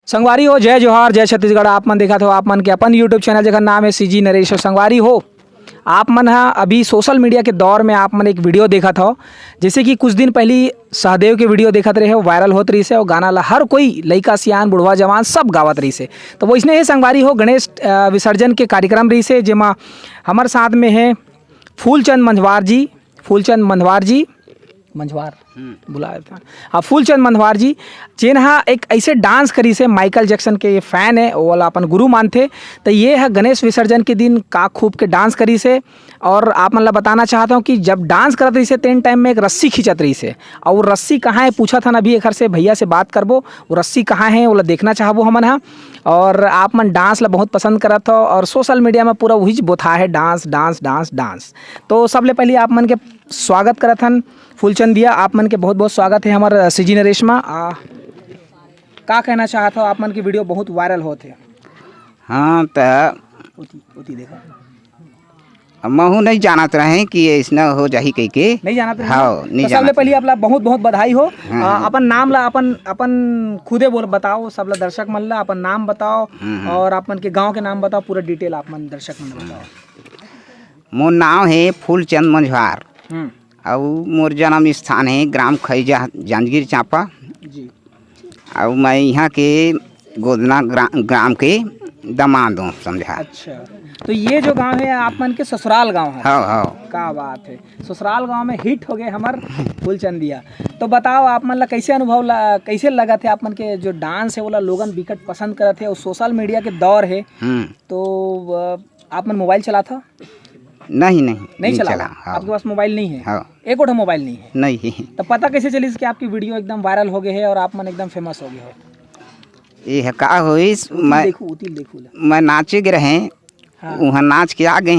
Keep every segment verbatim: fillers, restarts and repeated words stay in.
संगवारी हो, जय जोहार, जय छत्तीसगढ़। आप मन देखत हो आप मन के अपन YouTube चैनल, जेकर नाम है सीजी नरेश। संगवारी हो, आप मन ह अभी सोशल मीडिया के दौर में आप मन एक वीडियो देखत हो, जैसे कि कुछ दिन पहली सहदेव के वीडियो देखत रहे हो, वायरल होत रहिस हे, और गाना ला हर कोई, लइका सियान, बुढ़वा जवान, सब गावत रहिस हे। तो वइसने ही संगवारी हो, गणेश अ, विसर्जन के कार्यक्रम रहिस हे, जेमा हमर साथ में है फूलचंद मंझवार जी, फूलचंद मंझवार जी, मंझवार, हम्म। बुलाए था। हाँ, फूलचंद मंझवार जी, जेन हा एक ऐसे डांस करिस हे, माइकल जैक्सन के ये फैन है, वो वाला अपन गुरु मानथे। तो ये है गणेश विसर्जन के दिन का खूब के डांस करिस हे। और आप मन ला बताना चाहता हूँ कि जब डांस करत रहिस हे, तेन टाइम में एक रस्सी खींचत रहिस हे, और वो रस्सी कहाँ है पूछा था ना, अभी एकर से भैया से बात करबो, वो रस्सी कहाँ है, वो ला देखना चाहबो हमन हा। और आप मन डांस ला बहुत पसंद करत हो, और सोशल मीडिया में पूरा वही बोथा है, डांस, डांस, डांस, डांस। तो सबले पहले आप मन के स्वागत करत हन फूलचंद भैया, आप मन के बहुत बहुत स्वागत है हमर सीजी नरेश मा। आ, का कहना चाहत हो, आप मन के वीडियो बहुत वायरल होत हे। हाँ, त ओती, ओती देखा। अब महू नहीं जानत रहे कि ऐसना हो जाही कह के। नहीं जानत रहे? हाँ, नहीं तो सबले जानत पहले रहे। आप ला बहुत बहुत बधाई हो। हाँ, आ, हाँ। अपन नाम ला, अपन, अपन खुदे बोल, बताओ सब ला, दर्शक मन ला अपन नाम बताओ हम्म, हम्म। और आप मन के गांव के नाम बताओ, पूरा डिटेल आप मन दर्शक मन ला बताओ। मोर नाम है फूलचंद मंझवार। हम्म। अउ मोर जन्म स्थान है ग्राम खैजा, जांजगीर चांपा। जी। अउ मैं यहाँ के गोदना ग्रा-, ग्राम के दमांद हूँ, समझा। अच्छा, तो ये जो गांव है, आप मन के ससुराल गांव है? हाँ, हाँ। का बात है, ससुराल गांव में हिट हो गए हमर फूलचंद भैया। तो बताओ, आप मन ला कैसे अनुभव ला, कैसे लगत है आप मन के जो डांस है, वो ला लोगन बिकट पसंद करत है, और सोशल मीडिया के दौर है, हम्म। तो अ, आप मन मोबाइल चलात हो? नहीं, नहीं, नहीं नहीं चलाओ। चला, हाँ। आपके पास मोबाइल नहीं है? हाँ। एक गोठा मोबाइल नहीं है? नहीं। तो पता कैसे चलिस कि आपकी वीडियो एकदम वायरल हो गए है और आप मन एकदम फेमस हो गए हो? ये है का होइस, उतिल मैं, देखू, उतिल देखू ला। मैं नाचे के रहे, हाँ। वहाँ नाच के आ गए।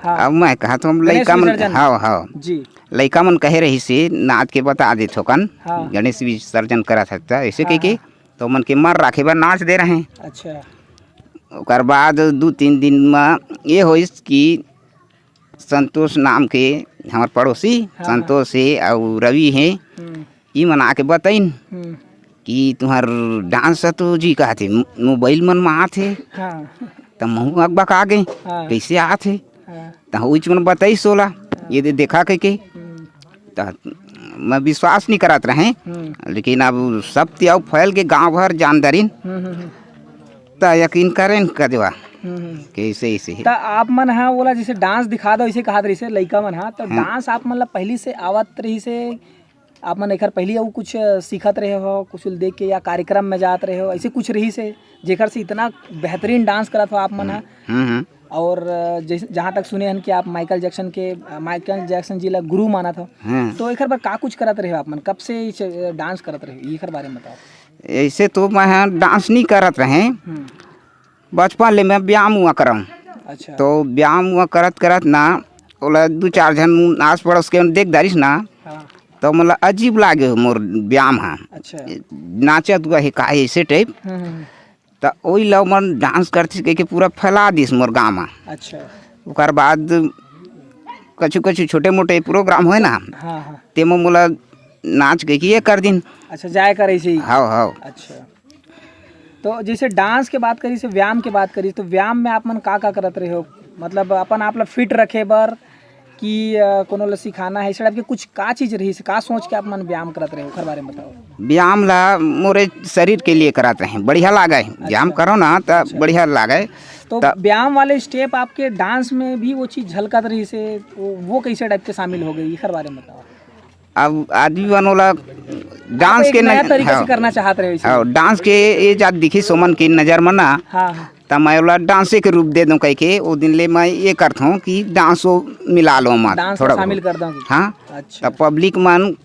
हाँ। अब मैं कहा तो हम गणेश लइका मन, विसर्जन। हाँ, हाँ। जी। लइका मन कहे रहिस हे, नाच के बता दे थोकन, हाँ। गणेश विसर्जन करा सकता, ऐसे हाँ, कह के, हाँ। तो मन के मन राखे बर नाच दे रहे। अच्छा। ओकर बाद दू तीन दिन म ये होइस कि संतोष नाम के हमर पड़ोसी, हाँ, हाँ। संतोष हे अउ रवि हे, हम्म। ई मन आके बतइन हम्म। कि तुहर डांस ह तो जी कहत हे, मो-, मोबाइल मन म आत हे। हाँ। त महू अकबका गे, हाँ। कैसे आत हे? हाँ। त उच मन बताइस ओला, हाँ। ये दे देखा कह के। हम्म। त मैं विश्वास नहीं करत रहे, हम्म। लेकिन अब सब ते अउ फैल के गांव भर जान दरिन। हम्म, हम्म, हम्म। त यकीन करेन कर देवा हम्म, हम्म। कि ऐसे, ऐसे हे। त आप मन हा ओला जैसे डांस दिखा दो, ऐसे कहत रहिस हे लइका मन हा, त हम्म। डांस आप मन ला पहली से आवत रहिस हे? आप मन एखर पहली अउ कुछ सीखत रहे हो, कुछ देख के, या कार्यक्रम में जात रहे हो, ऐसे कुछ रहिस हे जेकर से इतना बेहतरीन डांस करत हो आप मन हा? हम्म, हम्म। और जैसे, जहाँ तक सुने हन कि आप माइकल जैक्सन के, माइकल जैक्सन जी ला गुरु मानत हो, हम्म। तो एखर बर का कुछ करत रहे हो आप मन? कब से इस, डांस करत रहे हो? एखर बारे में बताओ। ऐसे तो मैं ह डांस नहीं करत रहे, हम्म। बचपन ले मैं व्यायाम हुआ करम। अच्छा। तो व्यायाम हुआ करत करत ना, ओला दू चार झन आस पड़ोस के देख डारिस ना, हाँ। तो मोला अजीब लागे हो मोर व्यायाम हा। अच्छा। नाचत हुआ हे का ऐसे टाइप। हम्म, हम्म। त ओई ला मन डांस करथे कह के पूरा फैला दिस मोर गांव मा। अच्छा। ओकर बाद कछु कछु छोटे मोटे प्रोग्राम होय ना, हाँ, हाँ। तेमा मोला नाच के ये कर दिन। अच्छा, जाए कर ऐसे ही? हाव, हाव। अच्छा। तो जैसे डांस के बात करी, से व्यायाम के बात करी, तो व्यायाम में आप मन का, का करत रहे हो? मतलब अपन आप ला फिट रखे बर कि, अ, कोनो ला सिखाना है, इस टाइप के कुछ का चीज रही, का सोच के आप मन व्यायाम करत रहे हो, ओकर बारे में बताओ। व्यायाम ला मोरे शरीर के लिए करत रहे, बढ़िया लागे। अच्छा। व्यायाम करो ना, त अच्छा। बढ़िया लागे। तो त व्यायाम वाले स्टेप आपके डांस में भी वो चीज झलकत रही से, वो, वो कैसे टाइप के शामिल हो गई, एकर बारे में बताओ। अब आदमी मन ओला डांस एक के नया नज-, तरीके से हाँ। करना चाहत रहे इसे। हाँ, डांस के ये जात दिखिस ओमन के नजर में ना, हाँ, हाँ। त मैं ओला डांसे के रूप दे दूं कह के, ओ दिन ले मैं ये करत हूँ कि डांसो मिला लो मत, डांस को थोड़ा शामिल बहुत। कर दूं। हाँ, अच्छा। त पब्लिक मन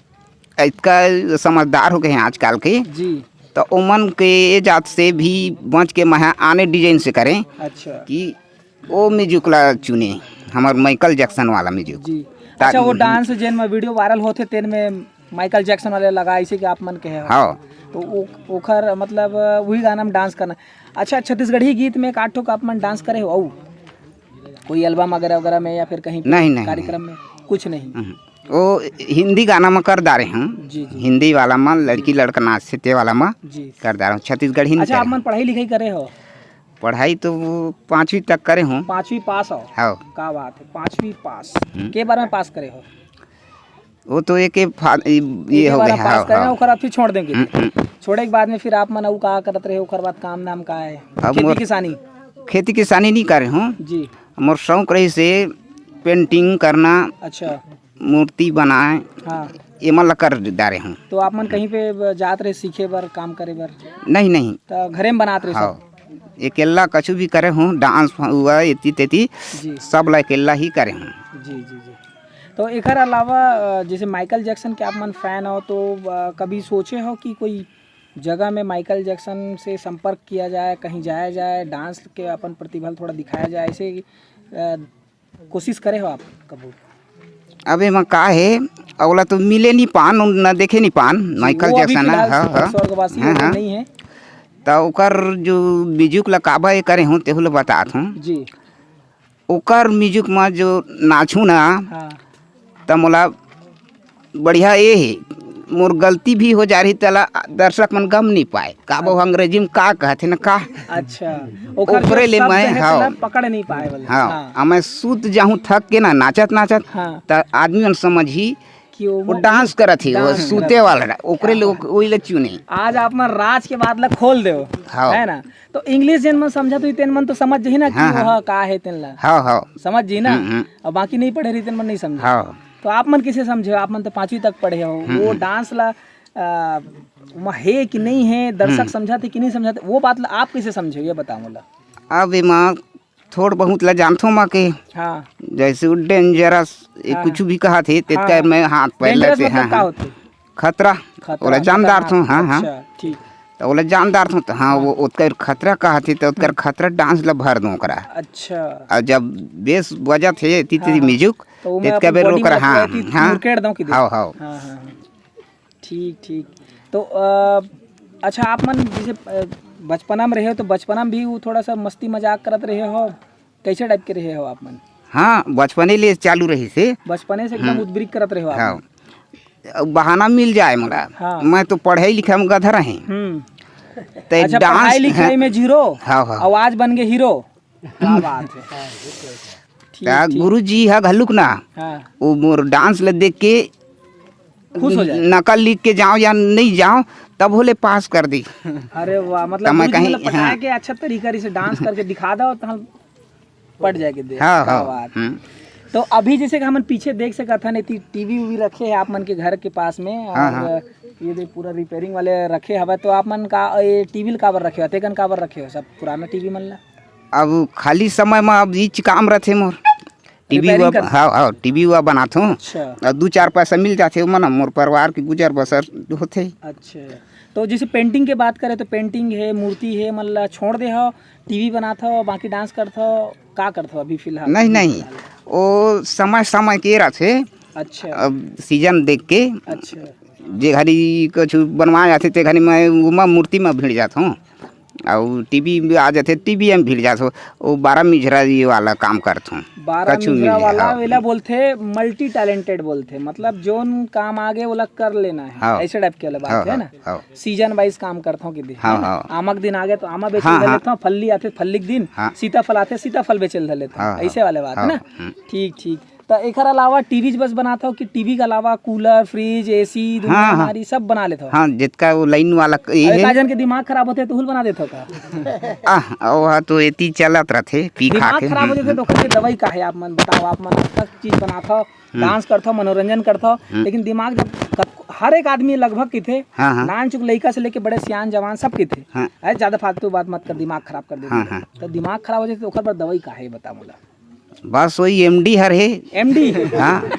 इतका समझदार हो गए हैं आजकल के, जी। त ओमन के ये जात से भी बच के मैं आने डिजाइन से करें अच्छा। कि ओ म्यूजिक ला चुने, हमर माइकल जैक्सन वाला म्यूजिक। जी। ता-, अच्छा, वो डांस जेन में वीडियो वायरल होथे, तेन में माइकल जैक्सन वाले लगा, ऐसे कि आप मन कहे हो। हाँ। तो ओ-, ओखर मतलब वही गाना में डांस करना। अच्छा, छत्तीसगढ़ी गीत में एक आध ठो का आप मन डांस करे हो, अउ कोई एल्बम वगैरह वगैरह में या फिर कहीं पे नहीं, नहीं, कार्यक्रम नहीं। में? कुछ नहीं। हम्म। वो हिंदी गाना म कर डारे हूँ। जी, जी। हिंदी वाला म, लड़की लड़का नाचथे ते वाला म जी। कर डारे हूँ, छत्तीसगढ़ी नहीं अच्छा, करे आप हूँ। मन पढ़ाई लिखाई करे हो? पढ़ाई तो वो पाँचवीं तक करे हूँ। पाँचवीं पास हो? हाँ। का बात है, पाँचवीं पास। हम्म। के बार में पास करे हो? वो तो एक, एक फा-, ये, ये एक हो बार गया, पास हाँ, करे, हाँ। ओकर बाद फिर छोड़ देंगे। हम्म, हम्म। छोड़े के बाद में फिर आप मन अउ का करत रहे, ओकर बाद काम धाम का है? अब खेती मोर किसानी? खेती किसानी नहीं करे हूँ। जी। मोर शौक रहिसे painting करना, अच्छा। मूर्ति बनाए, हाँ। ये मन ला कर डारे हूँ। तो आप मन कहीं पे ब-, जात रहे सीखे बर, काम करे बर? नहीं, नहीं। तो घरे में बनात रहे हाँ। सब? अकेला कछु भी करे हूँ, dance हुआ, एती तेती, जी। सब ला अकेला ही करे हूँ। जी, जी, जी। तो एकर अलावा, अ, जैसे माइकल जैक्सन के आप मन fan हो, तो, अ, कभी सोचे हो कि कोई जगह में माइकल जैक्सन से संपर्क किया जाए, कहीं जाया जाए, dance के अपन प्रतिभा ल थोड़ा दिखाया जाए, ऐसे, अ, कोशिश करे हो आप कभू? अब एमा का हे, ओला तो मिले नहीं पान, न देखे नहीं पान, जी, माइकल वो अभी जैक्सन, फिलहाल हाँ, हाँ। स्वर्गवासी हाँ, हो गए, हाँ। नहीं है। त ओकर जो music ला काबा ये करे हूँ, तेहू ला बतात हूँ। जी। ओकर music म जो नाचहूँ ना, हाँ। त मोला बढ़िया ये हे, मोर गलती भी हो जा रही, तेला दर्शक मन गम नहीं पाए। काबा वो अंग्रेजी में का कहथे ना का? अच्छा, ओकर ओकरे जो ले शब्द मैं, हे, हाँ। तेला पकड़ नहीं पाए वाला। हाँ, हाँ। आ मैं सूत जाहूँ थक के ना, नाचत, नाचत, हाँ। त आदमी मन समझही, कि वो वो म-, dance करत हे, वो dance सूते करत हे। वाला, ओकरे क्या लोग बात। वही ला चुने। आज आप मन राज के बात ला खोल देव, हाँ। है ना? तो English जेन मन समझत होही, तेन मन तो समझ जही ना कि हाँ, वो हाँ। ह का हे तेन ला। हाँ, हाँ। समझ जही ना? हम्म, हम्म। अब बाकी नहीं पढ़े रही, तेन मन नहीं समझे। हाँ। तो आप मन किसे समझे हो? आप मन तो पाँचवीं तक पढ़े हो। हम्म, वो हम्म। Dance ला, आ, ओमा हे कि नहीं हे, दर्शक हम्म। समझत हे कि नहीं समझत हे, वो बात ला आप किसे समझे हो, ये बताओ मोला। अब एमा थोड़ बहुत ला जानथों मा के। हाँ। जैसे वो dangerous, ये हाँ। कुछ भी कहत हे, तेतका हाँ। मैं हाथ पैर dangerous लेते, मतलब हाँ, का हाँ। होथे? खतरा। खतरा, ओला जान खतरनाक। डारथों, हाँ, हाँ। अच्छा, ठीक। त ओला जान डारथों, त हाँ, हाँ। वो ओतकर खतरा कहत हे, त ओतकर हम्म। खतरा dance ला भर दूँ ओकरा। अच्छा। अउ जब bass बजत हे, एती, हाँ, तेती हाँ। music, त ओमे तेतका अपन बेर body ओकरा, ला हाँ, थोड़ा एती हाँ। मुरकेड़ दो कि दे। हाँ, हाँ। हाँ, हाँ, हाँ। ठीक, ठीक। तो, अ, अच्छा, आप मन जैसे, अ, बचपना में रहे हो, तो बचपना में भी वो थोड़ा सा मस्ती मजाक करत रहे हो, कैसे type के रहे हो आप मन? हाँ, बचपने ले चालू रहिसे। बचपने से एकदम हम्म। उद्बृक करत रहे हो आप हाँ। मन? अब बहाना मिल जाए मोला। हाँ। मैं तो पढ़ाई लिखाई में गधा रहे। हम्म। ते अच्छा, dance पढ़ाई लिखाई हाँ। में zero, हाँ, हाँ। आवाज बन गए hero। क्या बात है। ठीक, का ठीक। गुरुजी ह घलुक ना, हाँ। वो मोर dance ल देख के खुश हो जाए। नकल लिख के जाओ या नहीं जाओ, तब होले पास कर दी। अरे वाह, मतलब त मैं गुरुजी कहीं, मतलब पटा हाँ। के अच्छा तरीका से dance करके दिखा दो, तो हम पट जाए के दे। हाँ, क्या हाँ, बात। हम्म। तो अभी जैसे कि हमन पीछे देख सकत हन, एती टीवी उवी रखे हे आप मन के घर के पास में, हाँ, और हाँ। ये दे पूरा repairing वाले रखे हवे, तो आप मन का ये टीवी ल काबर रखे हो, तेकन काबर रखे हो सब पुराना टीवी मन ला? अब खाली समय में अब इच काम रथे मोर। टीवी repairing वा, कर हाँ, हाँ, टीवी वा बनाथों। अच्छा। अउ दू चार पैसा मिल जाथे, ओमा ना मोर परिवार के गुजर बसर होथे। अच्छा, तो जैसे painting के बात करें तो painting हे, मूर्ति हे, मन ला छोड़ दे हो, टीवी बनात हो, बाकी dance करत हो, का करत हो अभी फिलहाल? नहीं, अभी नहीं, फिलहाल? वो समय समय के रथे। अच्छा। अब season देख के। अच्छा। जे घरी कुछ बनवाए जाथे, ते घरी मैं ओमा मूर्ति में भिड़ जात हूँ। अउ टीवी में आ जाथे, टीवी में भिड़ जात हो, वो बारह मिझरा ये वाला काम करत हूँ। बारह कछु मिझरा मिल जाए, वाला हाँ। वेला बोलथे, multi talented बोलथे, मतलब जोन काम आगे ओला कर लेना है, हाँ। ऐसे type के वाला बात हाँ, है हाँ, ना। हाँ। Season wise काम करत हूँ कि दे, हाँ, है ना? हाँ। आमक दिन आगे तो आमा बेचे हाँ, हाँ। लेत हूँ, फल्ली आथे फल्ली के दिन, हाँ। सीताफल आथे सीताफल बेचे लेत हूँ, हाँ, हाँ। ऐसे वाले बात है हाँ, ना। हम्म। ठीक, ठीक। त एकर अलावा टीवी बस बनात हो कि टीवी के अलावा कूलर, फ्रिज, एसी, दुनिया हाँ, हाँ। मारी सब बना लेत हो? हाँ, जितका वो लाइन वाला ये अरे, है। का जन के दिमाग खराब होथे, तो हुल बना देत हो का? आह, वो तो एती चलत रथे, पी खा दिमाग के। खराब हो हम्म, जाथे, तो हम्म। ओकर के दवाई का है, आप मन बताओ, आप मन अच्छा चीज बनात हो, हम्म। डांस करत हो, मनोरंजन करत हो, हम्म। लेकिन दिमाग जब कत-, हर एक आदमी लगभग किथे, हाँ, हाँ। नान चुक लइका से लेके बड़े सियान जवान सब किथे। हाँ। अरे, ज्यादा फालतू बात मत कर, दिमाग खराब कर दे। हाँ, हाँ। तो दिमाग खराब हो जाथे, तो ओकर बर दवाई का है, ये बता मोला। बस वही एमडी हर हे। एमडी? हाँ।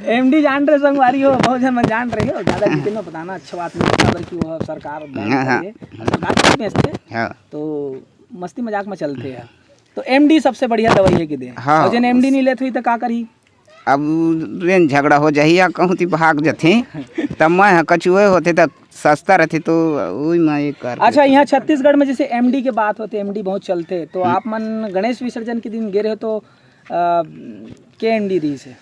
एमडी जान रहे संगवारी हो, बहुत जन मन जान रहे हो, ज्यादा detail में बताना अच्छा बात नहीं, काबर कि वो सरकार ban हाँ, हाँ। करे, सरकार में थे, हाँ। तो मस्ती मजाक में चलते हैं। तो एमडी सबसे बढ़िया दवाई है कि दे? हाँ। और जन एमडी नहीं लेत हुई तो का करी? अब रेन झगड़ा हो जाही या कहूँ ती भाग जथे, तब मैं ह कछुए होथे त सस्ता रथे तो ओही म एक कर अच्छा, देथन। यहाँ छत्तीसगढ़ में जैसे एमडी के बात होथे, एमडी बहुत चलथे, तो हम्म। आप मन गणेश विसर्जन के दिन गे रहे हो तो, अ, के एमडी रहिस हे?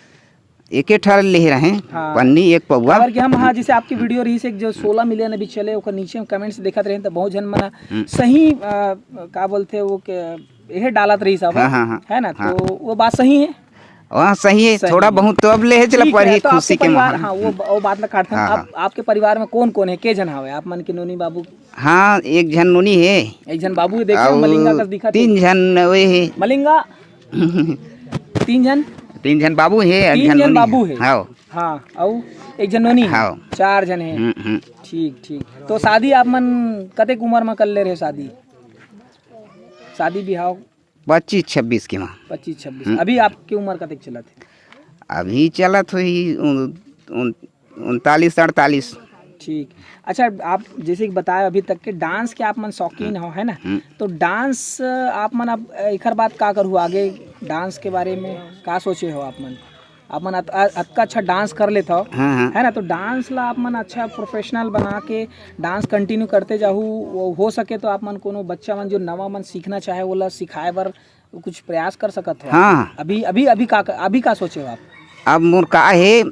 एके ठा ले रहे, हाँ। पन्नी एक पौवा। काबर कि हम, हाँ, जैसे आपकी video रहिस एक जो सोलह million अभी चले, ओकर नीचे हम comments देखत रहे, त बहुत झन मन हम्म। सही, अ, का बोलथे वो के, एहे डालत रहिस अब, हाँ, हाँ, हाँ। है ना? हाँ। तो वो बात सही है? हाँ, सही है। सही थोड़ा है। बहुत तो अब ले चला ठीक है, पड़ही तो आपके खुशी के परिवार, माहौल। हाँ, वो, वो बात ला काटथन। हाँ, आप, हाँ। आपके परिवार में कौन-कौन है? के झन हवे आप मन के नोनी बाबू? हाँ, एक झन नोनी है। एक झन बाबू है, देखिए, अउ मलिंगा कस दिखत है। तीन झन वे है। मलिंगा? तीन झन? तीन झन बाबू है, एक तीन झन झन नोनी बाबू है। है। हाँ। हाँ, अउ एक झन नोनी है। हाँ। चार झन है। हम्म, हम्म। ठीक, ठीक। तो शादी आप मन कतेक उम्र में कर ले रहे शादी? शादी बिहाव? पच्चीस छब्बीस के मा। पच्चीस छब्बीस। हम्म। अभी आपके उम्र कतेक चलत है? अभी चलत होही उन-, उन-, उनतालीस अड़तालीस। ठीक। अच्छा, आप जैसे कि बताए अभी तक के dance के आप मन शौकीन हम्म। हो, है ना? हम्म। तो dance आप मन अब एकर बाद का करहु आगे? Dance के बारे में का सोचे हो आप मन? आप मन अत-, अ-, अतका अच्छा dance कर लेत हो, हाँ, हाँ। है ना? तो dance ला आप मन अच्छा professional बना के dance continue करते जाहू। वो हो सके तो आप मन कोनो बच्चा मन जो नवा मन सीखना चाहे, ओला सिखाए बर कुछ प्रयास कर सकत हो। हाँ। अभी, अभी, अभी का, अभी का सोचे हो आप? अब मोर का हे,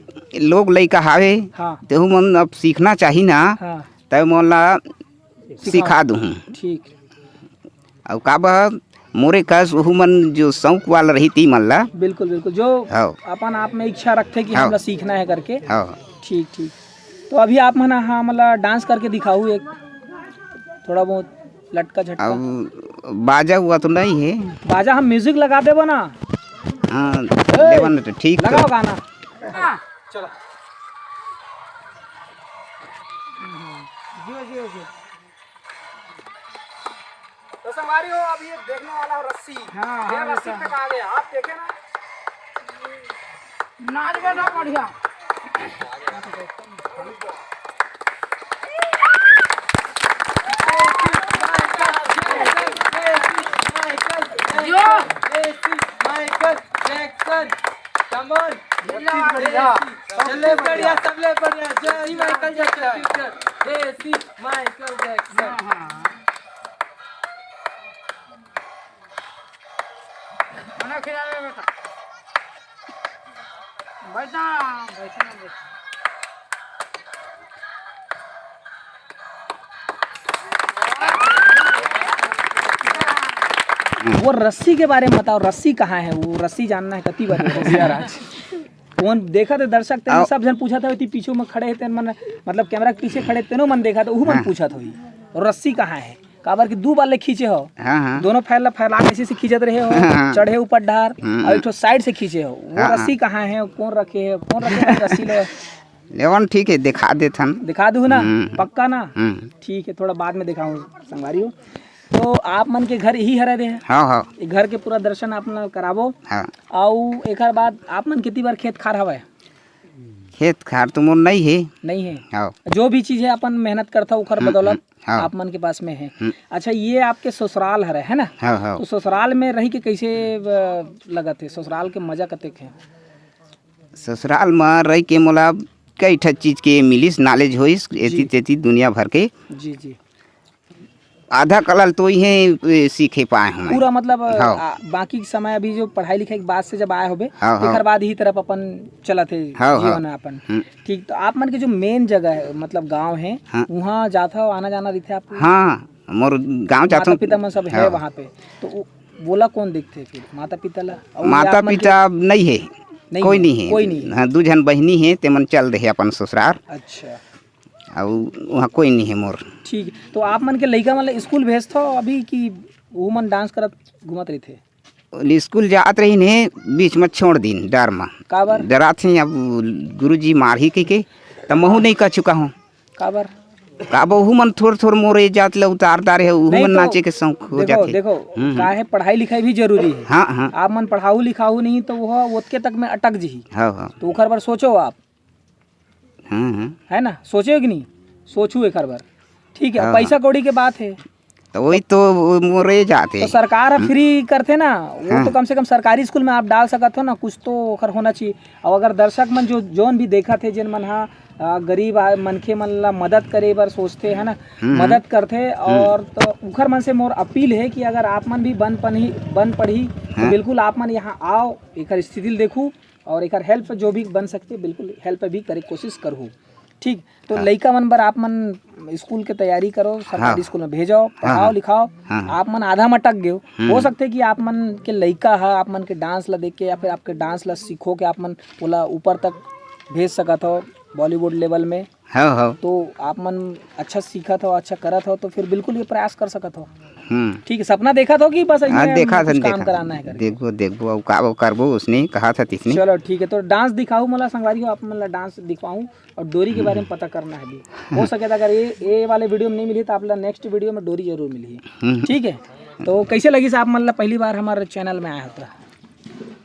लोग लइका हावे, हाँ। तेहू मन अब सीखना चाही ना, हाँ। तब मोला सिखा सिखा दूँ। ठीक। अउ काबर मोरे कस ओहू मन जो शौक वाला रही ती मन ला। बिल्कुल, बिल्कुल। जो हाँ। अपन आप में इच्छा रखथे कि हाँ। हमला सीखना है करके। हाँ। ठीक, ठीक। तो अभी आप मन ह हमला dance करके दिखाहू एक, थोड़ा बहुत लटका झटका। अब बाजा हुआ तो नहीं है। बाजा हम music लगा देबो ना। हाँ, ए, देवन तो ठीक तो। लगाओ गाना। चलो। जियो, जियो, जियो। तो संगवारी हो, अब ये देखने वाला हो रस्सी। हाँ, ये हाँ, रस्सी ये तो। पे कहा गया, आप देखे ना। नाच बे ना बढ़िया। Jio. Michael Jackson, come on। बढ़िया। सबले बढ़िया, सबले बढ़िया। जय श्री माइकल जैक्सन। जय श्री माइकल जैक्सन। हाँ, हाँ। खाना खिला रहे बेटा। बैठना, बैठना, बैठना। वो रस्सी के बारे में बताओ, रस्सी कहाँ है? वो रस्सी जानना है, कति बार हो गया राज। कौन देखा थे दर्शक, तेन आओ। सब जन पूछा था, इतनी पीछे में खड़े हैं, तेन मन, मतलब कैमरा के पीछे खड़े, तेनो मन देखा था, वो मन हाँ। पूछा था वही। और रस्सी कहाँ है? काबर कि दू बार ले खींचे हो। हाँ, हाँ। दोनों पैर ला फैला के ऐसे, ऐसे खींचत रहे हो, हाँ, हाँ। चढ़े ऊपर डार, हम्म, और एक ठो side से खींचे हो। वो हाँ, हाँ। रस्सी कहाँ है, कौन रखे है, कौन रखे है रस्सी लो? लेवन ठीक है, दिखा देथन। दिखा दूँ ना? हम्म। पक्का ना? हम्म। ठीक है, थोड़ा बाद में दिखाऊँ संगवारी हो। तो आप मन के घर यही हरे दे? हाँ, हाँ। ये घर के पूरा दर्शन आप मन कराबो। हाँ। अउ एकर बाद आप मन कितनी बार खेत खार हवय? खेत खार तो मोर नहीं है। नहीं है। हाँ। जो भी चीज है अपन मेहनत करता ओखर हम्म, बदौलत हम्म, हाँ। आप मन के पास में है। हम्म। अच्छा, ये आपके ससुराल हरे, है ना? हाँ, हाँ। तो ससुराल में रही के कैसे, अ, लगत है? ससुराल के मजा कतेक है? ससुराल में रही के मोला कई ठा चीज के मिलिस, knowledge होइस, एती जी। तेती दुनिया भर के। जी, जी। आधा कला ल तो इहें, ए, सीखे पाए हंव मैं। पूरा मतलब, हाँ। आ, बाकी के समय अभी जो पढ़ाई लिखाई के बाद से जब आए होबे, हाँ, हाँ। एकर बाद ही तरफ अपन चलत हे हाँ, हाँ। जीवन अपन। हम्म। ठीक, तो आप मन के जो main जगह है, मतलब गांव है, हाँ। वहाँ जात हो, आना जाना रहिथे आपको? हाँ, मोर गांव जात माता हूँ। पिता मन सब है हाँ। वहाँ पे, तो वो, वोला कौन देखथे फिर, माता पिता ला? और माता आप मन के पिता अब नहीं है, नहीं कोई है, नहीं है। कोई नहीं है। हाँ, दू झन बहिनी है, ते मन चल रहे अपन ससुराल। अच्छा। अउ वहाँ कोई नहीं है मोर। ठीक, तो आप मन के लइका मन ला स्कूल भेजथो अभी कि वो मन dance करत घूमत रहिथे? स्कूल जात रहिन हे, बीच में छोड़ दिन डर में। काबर? डरात हे अब गुरुजी मारही कहिके, त महू नहीं कह चुका हूँ। काबर? काबर ओहू मन थोड़ थोड़ मोरे जात ले उतार दार है, ओहू नहीं मन तो नाचे के शौक हो देखो, जाथे। देखो, हम्म, हम्म। काहे पढ़ाई लिखाई भी जरूरी है। हाँ, हाँ। आप मन पढ़ाऊ लिखाऊ नहीं तो वो ओतके तक में अटक जही। हाँ, हाँ। तो ओखर बर सोचो आप। हम्म, हम्म। है ना, सोचे हो कि नहीं? सोचू एकर बर। ठीक है, हाँ, पैसा हाँ। कौड़ी के बात है। तो वही तो वो मोरे जाते तो हैं। सरकार ह हम्म। Free करथे ना, वो हाँ। तो कम से कम सरकारी स्कूल में आप डाल सकत हो ना, कुछ तो ओकर होना चाहिए। और अगर दर्शक मन जो, जोन भी देखत हे, जेन मन हा, आ, गरीब आ, मनखे मन ला मदद करे बर सोचथे, है ना, हम्म, हम्म। मदद करथे, हम्म। और तो उखर मन से मोर अपील है कि अगर आप मन भी बन पनही, बन पड़ही, तो हाँ। बिल्कुल आप मन यहाँ आओ, एकर स्थिति ल देखू, और एकर हेल्प जो भी बन सकथे, बिल्कुल हेल्प भी करे के कोशिश करहू। ठीक, तो हाँ। लइका मन बर आप मन स्कूल के तैयारी करो, सरकारी हाँ। स्कूल में भेजो, हाँ, पढ़ाओ, हाँ। लिखाओ। हाँ, हाँ। आप मन आधा म अटक गए हो। हम्म। हो सकथे कि आप मन के लइका ह आप मन के डांस ला देख के या फिर आपके डांस ला सीखो के आप मन ओला ऊपर तक भेज सकत हो, बॉलीवुड लेवल में। हाँ, हाँ। तो आप मन अच्छा सीखत हो, अच्छा करत हो, तो फिर बिल्कुल ये प्रयास कर सकत हो। हम्म। ठीक है, सपना देखत हो कि बस हाँ, ऐसे देखा कुछ था, काम देखा। कराना है करके? देखबो, देखबो, अउ का वो करबो, उसने कहा था तिसने। चलो ठीक है, तो डांस दिखाओ मोला संगवारी हो, आप मन ला डांस दिखवाऊं और डोरी के बारे में पता करना है भी। हो सके तो अगर ये, ये वाले वीडियो में नहीं मिली तो आप ला नेक्स्ट वीडियो में डोरी जरूर मिली। हम्म। ठीक है, तो कैसे लगिस आप मन ला पहली बार हमारे चैनल में आया होता?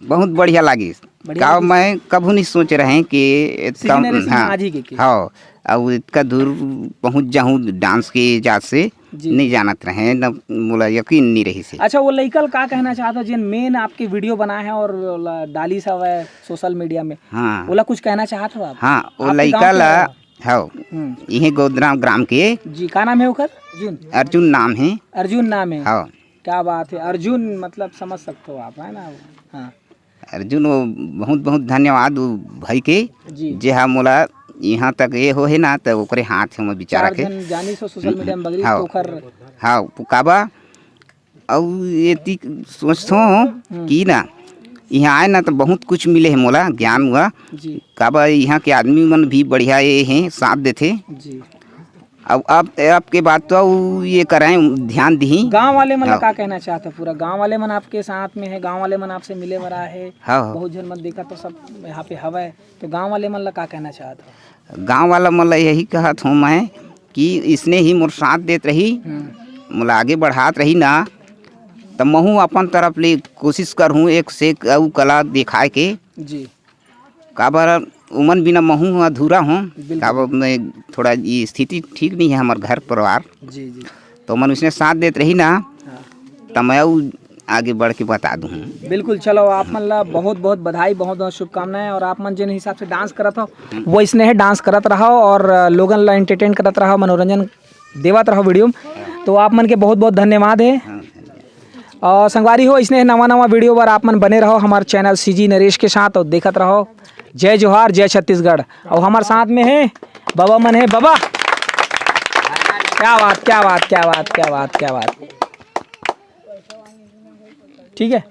बहुत बढ़िया लागिस। बढ़िया का लागिस? मैं कभू नहीं सोच रहे कि इतना, सीखने रे हाँ, समाज ही के, के। हाँ, अब इतना दूर पहुँच जाऊँ डांस के जात से, जी। नहीं जानत रहे, न मोला यकीन नहीं रहिस हे। अच्छा, वो लइका ल का कहना चाहत हो, जेन मेन आपके वीडियो बनाए है और ओला डालिस हवय सोशल मीडिया में, हाँ। ओला कुछ कहना चाहत हो आप? हाँ, वो आपके लइका गाँव के ला, हवय? हाँ, हम्म। इहे गोदरा ग्राम के। जी, का नाम है ओकर? अर्जुन। अर्जुन नाम है। अर्जुन नाम है। हाँ। क्या बात है, अर्जुन मतलब समझ सकते हो आप, है ना? हाँ। अर्जुन, वो बहुत बहुत धन्यवाद वो भाई के, जी। जे हा मोला यहाँ तक ये हो है ना, तो ओकरे हाथ है, मैं बेचारा चार के। झन जानिस हो सोशल मीडिया में बगरी, हाँ। तो ओकर हाँ, काबा, अउ एती सोचथों हम्म। कि ना, यहाँ आए ना, तो बहुत कुछ मिले है मोला, ज्ञान हुआ। जी। काबा, यहाँ के आदमी मन भी बढ़िया ये हैं, साथ देथे। जी। अब आप, आपके बात तो अउ ये करें, ध्यान दिही। गांव वाले मन ला हाँ। का कहना चाहत हो? पूरा गांव वाले मन आपके साथ में है, गांव वाले मन आपसे मिले बर आए है। हाँ, हाँ। बहुत झन मन देखा तो सब यहाँ पे हवय, तो गांव वाले मन ला का कहना चाहत हो? गांव वाला मन ला यही कहत हूँ मैं कि इसने ही मोर साथ देत रही, हम्म। मोला आगे बढ़ात रही ना, त महू अपन तरफ ले कोशिश करहूँ एक से एक अउ कला दिखाए के। जी। काबर उमन बिना महू अधूरा हूँ, बिल्कुल। काबर मैं थोड़ा ये स्थिति ठीक नहीं है हमार घर परिवार। जी, जी। तो मन उसने साथ देत रही ना, हाँ। त मैं अउ आगे बढ़ के बता दूँ। बिल्कुल, चलो आप मन ला बहुत बहुत बधाई, बहुत बहुत शुभकामनाएं। और आप मन जिन हिसाब से डांस करत हो, वैसने ही डांस करत रहो और लोगन ला एंटरटेन करत रहो, मनोरंजन देवत रहो वीडियो में। तो आप मन के बहुत बहुत धन्यवाद है। हाँ, धन्यवाद। और संगवारी हो, इसने नवा नवा वीडियो बर आप मन बने रहो हमारे चैनल सीजी नरेश के साथ और देखत रहो। जय जोहार, जय छत्तीसगढ़। और हमारे साथ में है बाबा मन है, बाबा। क्या बात, क्या बात, क्या बात, क्या बात, क्या बात। ठीक है।